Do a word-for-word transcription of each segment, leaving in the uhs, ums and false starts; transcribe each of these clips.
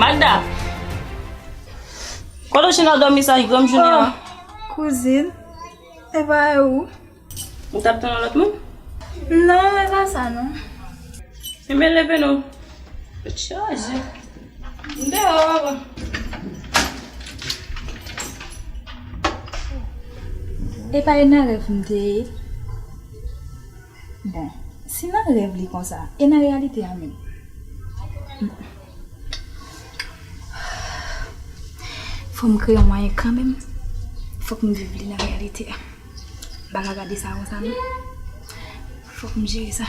Magda! Kote w chita dòmi sa, granm jounen an? Oh, kouzin, e pa e ou? Ou t ap tann yon lòt moun? Non, e pa sa non. Enben, leve non. Tèt chaje. M deyò, papa. E pa e nan rèv m te ye? Bon, si nan rèv li konsa, e nan reyalite a menm? Fò m kreye yon mwayen kanmenm. Fòk m viv li nan reyalite a. M pa ka gade sa konsa non. Fòk m jere sa.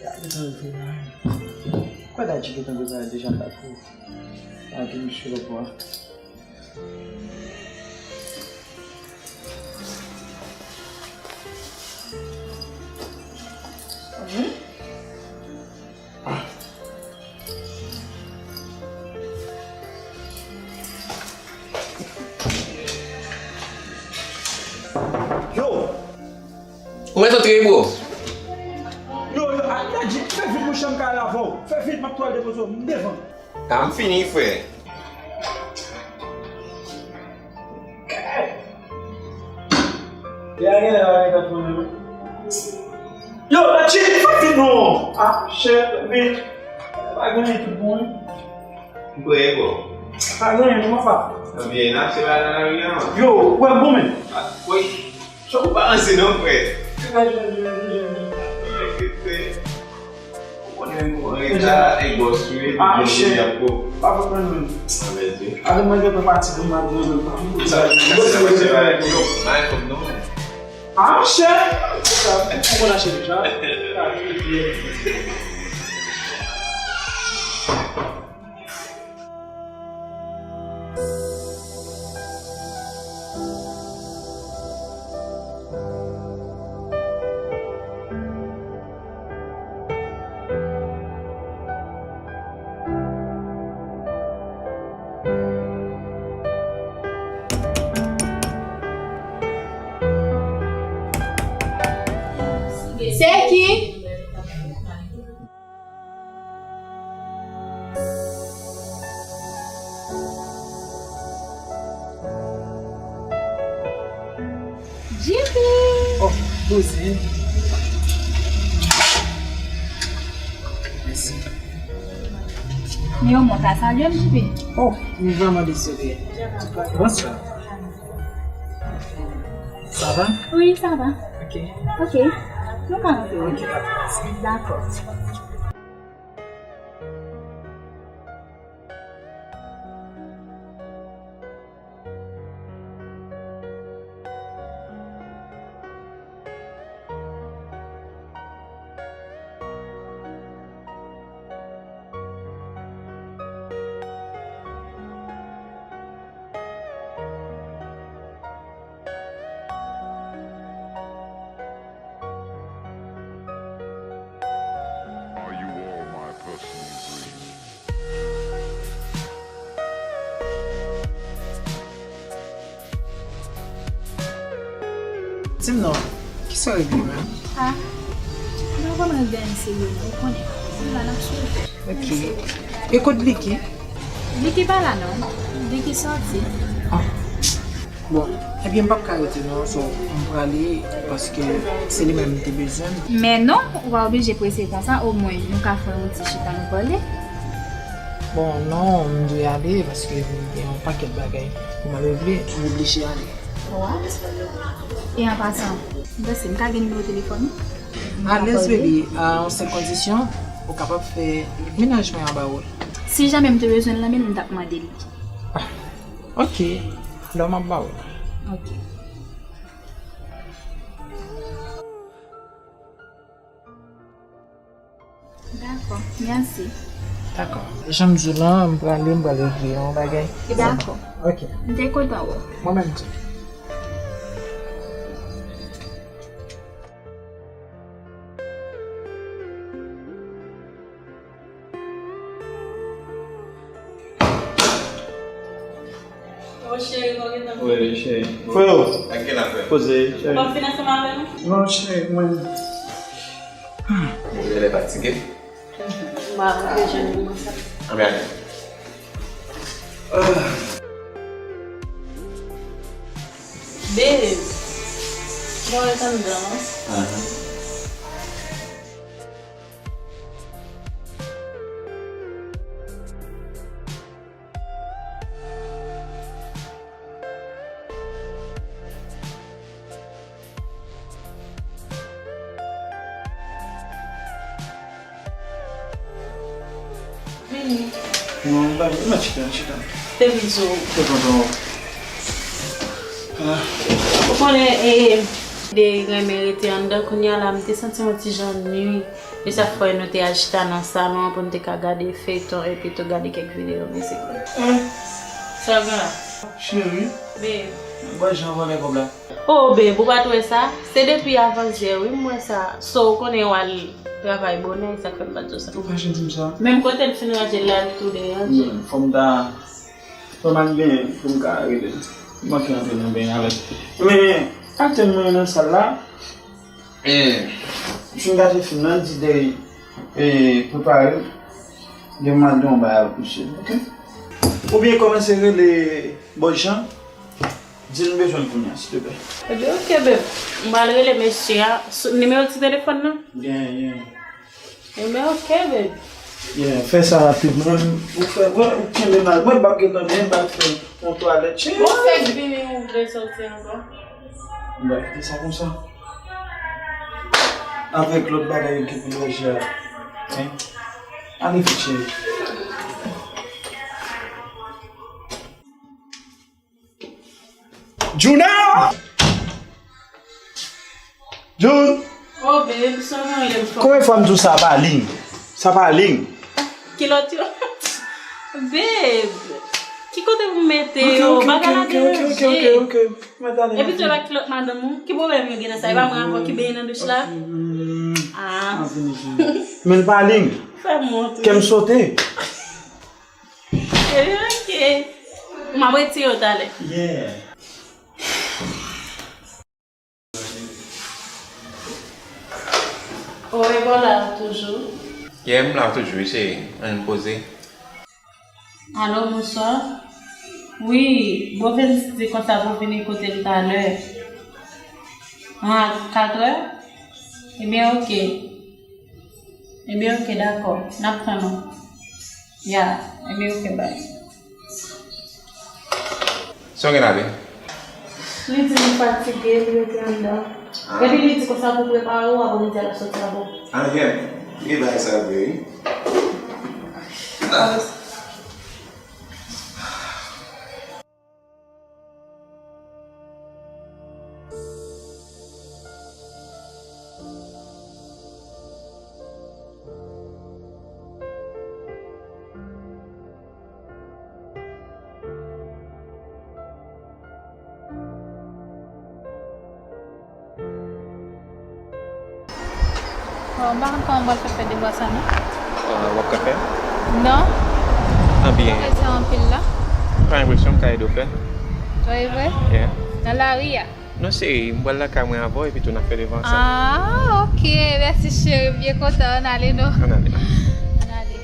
Gade tan l vin la. Kwè Dadji gentan gwo zare deja m pa twò. Lage misye lòt bò a. Yo! Ou mèt antre, bro. Yo, yo, a, Dadji, fè vit, monchè, m ka al avè w. Fè vit, m ap tou al depoze w, m devan. A, m fini, frè. Yo, Dadji, fè vit non. A, chè, vit. Pa gen anyen, tout bon, wi. M prè, bro. Pa gen anyen, kòman fa? Byen, n ap se pa nan lari a. Yo, ou wè m bon, men. A, wi. Ou pa ranse non, frè. Ou konnen mwen reta e bòs wi, epi byen cheri ap ko. Pa fè pran nou. A, mèsi. Alò, mwen gentan pati, mwen ap manje. Sa, sa, sa, sa, yo, mwen konn non. A, chè. Ou konn achte deja. Se ki? J P! Oh, kouzin. Mèsi. Men yo mont a salye m, J P. Oh, m vrèman dezole. Bonswa. Sa va? Wi, sa va. Ok. Ok. Nou ka rantre, wi. Ok, pa de pwoblèm. Dakò. Are you all my personal dreams? Di m non, kisa w regle menm? Ah, m pa konn regle anyen serye non, ou konnen. Se la n ap swiv. Ok. E kot Blicky? Blicky pa la non. Blicky sòti. Ah. Bon, ebyen m p ap ka rete non, so m prale paske se li menm m te bezwen. Men non, ou pa oblije prese konsa, omwen nou ka fè yon ti chita nou pale. Bon, non, m dwe ale paske m gen yon pakèt bagay pou m al regle, m oblije ale. What? E an pasan, m panse m ka gen nimewo telefòn ou? Alèz, baby, a yon sèl kondisyon, ou kapab fè mennaj mwen an ba ou l. Si jamè m te bezwen l nan men l, m t ap mande l li. Ah, ok, alò m ap ba ou l. Ok. Dakò, mèsi. Dakò. Jan m di w lan, m prale, m pral regle yon bagay. Dakò. Ok. M te kontan wè w. Mwen menm tou. Cheri, kò gentan. Wi, cheri. Freo. Ak gen afè. Poze, cheri. Ou p ap fin ansanm avè nou? Non, cheri, mwen. Ou genlè fatige? M pa vle jwenn moun sa. Anben ale. Babe, bon, ret anndan. Ahan. Vini. Non, m pa vin. Mwen chita, chita. Te vin sou. Te kontan. Ah. Ou konnen, e, de renmen rete anndan, kounye a la, m te santi yon ti jan nwi. E sa fè nou te al chita nan salon an pou n te ka gade feyton epi tou gade kèk videyo mizik. Hmm. Sa gen la? Cheri. Babe. Bòy Jan vòlè kòb la. Oh, babe, ou pa t wè sa? Se depi avandyè, wi, m wè sa. So, ou konnen w al travay bonè, e sa k fè m pa t di w sa. Ou fache di m sa? Menm kote l fin ranje l la, l tou deranje. Hmm, fò m ta, fò m al benyen pou m ka rele l. M manke antre nan benyen avè l. Men, aktè mwen nan sal la, e, fin gade fim nan, di Dey, e, prepare l, gen m al gen yon bagay avèk misye, oke? Oubyen kòmanse rele Bòy Jan, di l m bezwen l kounye a, silteplè. Ebyen, oke, babe. M pral rele mesye a. Sou nimewo ti telefòn nan? Gen, gen. Ebyen, oke, babe. Yeah, fè sa rapid. Mwen, ou fè, mwen, ou kenbe mal. Mwen, m ap gentan, mwen, m ap fè yon twalèt. Bon, fèk vini, ou vle soti ankò? M ap kite sa konsa. Avèk lòt bagay yo ki pou lòje a. Hein? Ale vit, cheri. Juna! Jun! Oh, babe, sa nan lè m fò. Konbyen fwa m di w sa pa liy? Sa pa liy. Kilòt yo? Babe, ki kote pou m mete yo? Bagay la deranje. Epi tou la kilòt madanm ou? Ki pwoblèm yo gen nan sa? E pa mwen avè w ki benyen nan douch la? Ah. Men l pa liy. Fè m wont, wi. Kè m sote. Ebyen, oke. M ap retire yo talè. Yeah. Wi, bon la toujou. Yeah, m la toujou, wi, cheri. Ann poze. Alo, bonswa. Wi, Bovens di konsa pou vini kote l talè. A, katrè? Ebyen, oke. Ebyen, oke, dakò. N ap tann ou. Ya, ebyen, oke, bay. Sa w gen la, babe? Li di li fatige, li rete anndan. Ah. Epi li di konsa pou prepare w avan midi a l ap soti avè w. Ah, yeah. Li bay sa vre, wi. Ah. Bon, m pa konn kòman m pral fè fè devwa sa non. Ah, w ap ka fè? Non. Anbyen. M pa prese anpil la. M pa enpresyon m ka ede w fè. Vre, vre? Yeah. Nan lari a? Non, cheri, m pral lakay mwen avè w epi tou n ap fè devwa ansanm. Ah, oke. Mèsi, cheri. M byen kontan. Ann ale non. Ann ale. Ann ale.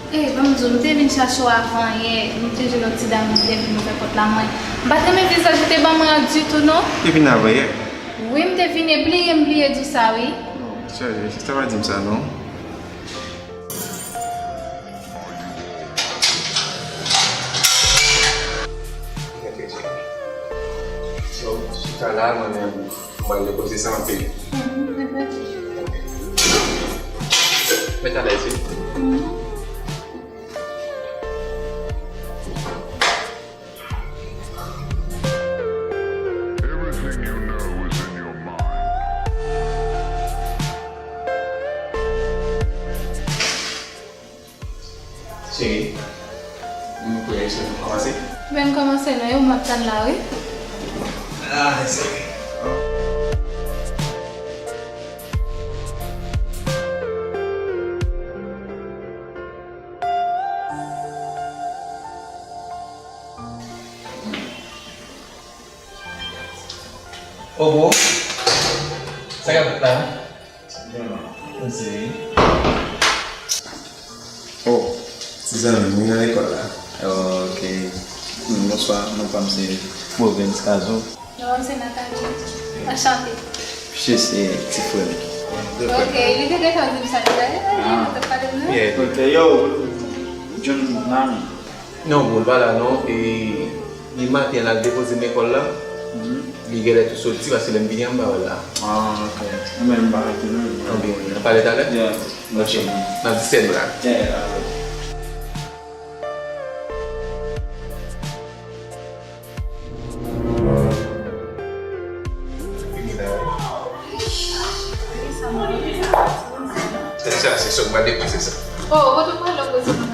Ey, ban m di w, m te vin chache w avan yè. M te jwenn yon ti dam, m te vin ouvè pòt la, mwen. M pa t renmen vizaj ou te ban mwen an ditou, non. Te vin avan yè? Wi, m te vin e bliye, m bliye di w sa, wi. Non, cheri, sista pa di m sa, non. Ok, ok, cheri. So, chita la, mwen menm, mwen depoze sa anpil. Mhm, depoze. Met alèz, wi. Mhm. Everything you know is in your mind. Cheri, m kwè se nou kòmanse. Ben, kòmanse non, e ou m ap tann la, wi. Ah, cheri. Oh. Obo, sa k ap fèt la? Mèsi. Oh, ti zanmi m wi nan lekòl la. Ok. Hmm, bonswa, non pa m se Provens Kazo. Non, m se Nathalie. Anchante. Piche se ti frè m. Ok, li te gentan di m sa deja. Eh, eh, li te pale m non. Ok, yo, John Nami. Non, bon, l pa la non. E, li maten, l al depoze m lekòl la. Li genlè tou soti paske lè m vini an, m pa wè l la. Ah, ok. Mwen menm, m pa rete non. Anben, n ap pale talè? Yeah. Ok. N ap di sèl la. Yeah, alright. Fini la, wi. Se sa, se sa, m pral depoze sa. Oh, ou te pale lòt kote.